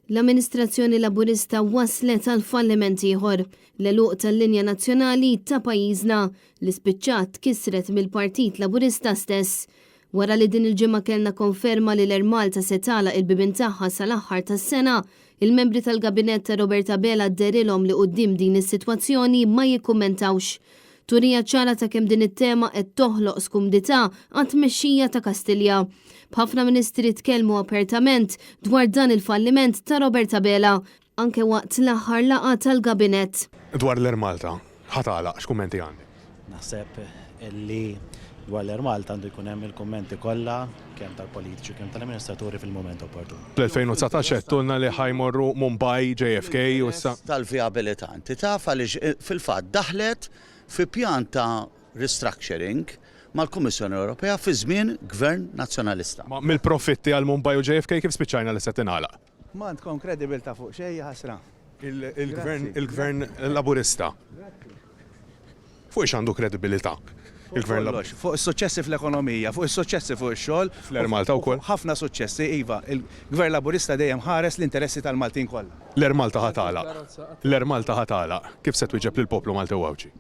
L-amministrazzjoni Laburista waslet għal falliment ieħor, l-għeluq tal-linja nazzjonali ta' pajjiżna li spiċċat tkissret mill-Partit Laburista stess. Wara li din il-ġimgħa kellna konferma li l-Air Malta se tagħlaq il-bibien tagħha sal-aħħar tas-sena, il-membri tal-Gabinett ta' Robert Abela dehrilhom li quddiem din is-sitwazzjoni ma jikkummentawx. Turija ċara ta' kemm din it-tema qed toħloq skumdità għat-tmexxija ta' Kastilja. B'ħafna ministri tkellmu apertament dwar dan il-falliment ta' Robert Abela, anke waqt l-aħħar laqgħa tal-Gabinett. Dwar l-Air Malta, ħa tagħlaq, x'kummenti għandek? Naħseb li dwar l-Air Malta għandu jkun hemm il-kummenti kollha kemm tal-politiċi u kemm tal-amministraturi fil-mument opportun. Fl-2019 għedtulna li ħa jmorru Mumbai, JFK u issa. Tal-vijabilità. Inti taf għaliex fil-fatt daħlet fi pjan ta' restructuring mal-Kummissjoni Ewropea fi żmien Gvern Nazzjonalista. Ma mill-profitti għal Mumbai u JFK kif spiċċajna li se tingħalaq? M'għandkom kredibilità fuq xejn, jaħasra. Il-Gvern il-Gvern Laburista. Fuq ix għandu kredibilità il-Gvern Laburista? Fuq is-suċċessi fl-ekonomija, fuq is-suċċessi fuq ix-xogħol. Fl-Air Malta wkoll? Ħafna suċċessi, iva. Il-Gvern Laburista dejjem ħares l-interessi tal-Maltin kollha. L-Air Malta ħa tagħlaq. L-Air Malta ħa tagħlaq. Kif se twieġeb lill-poplu Malti u Għawdxi?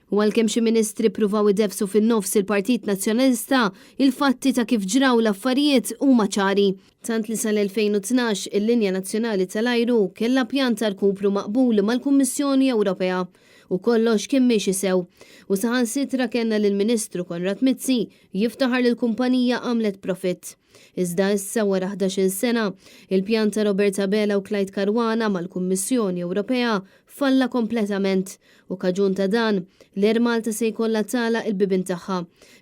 U għalkemm xi ministri ppruvaw ideffsu fin-nofs il-Partit Nazzjonalista, il-fatti ta' kif ġraw l-affarijiet huma ċari. Tant li sal-2012 il-linja nazzjonali tal-ajru kellha pjan ta' rkupru maqbul mal-Kummissjoni Ewropea. U kollox kien miexi sew. U saħansitra kellna lill-Ministru Konrad Mizzi jiftaħar li l-kumpanija għamlet profitt. Iżda issa wara ħdax-il sena, il-pjan ta' Robert Abela u Clyde Caruana mal-Kummissjoni Ewropea falla kompletament u kaġun ta' dan, l-Air Malta se jkollha tagħlaq il-bibien tagħha.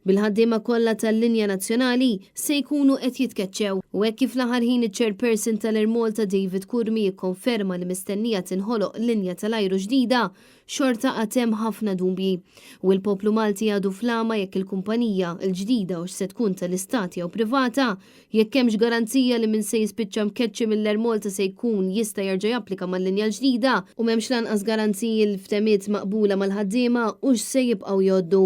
Bil-ħaddiema kollha tal-linja nazzjonali se jkunu qed jitkeċċew. U hekk kif fl-aħħar ħin iċ-Chairperson tal-Air Malta David Curmi kkonferma li mistennija tinħoloq linja tal-ajru ġdida, xorta għad hemm ħafna dubji. U l-poplu Malti għadu fl-għama jekk il-kumpanija l-ġdida hux se tkun tal-Istat jew privata, Jekk hemmx garanzija li min se jispiċċa mkeċċi mill-Air Malta se jkun jista' jerġa' japplika mal-linja l-ġdida u m'hemmx lanqas garanziji l-ftehmiet maqbula mal-ħaddiema hux se jibqgħu jgħoddu.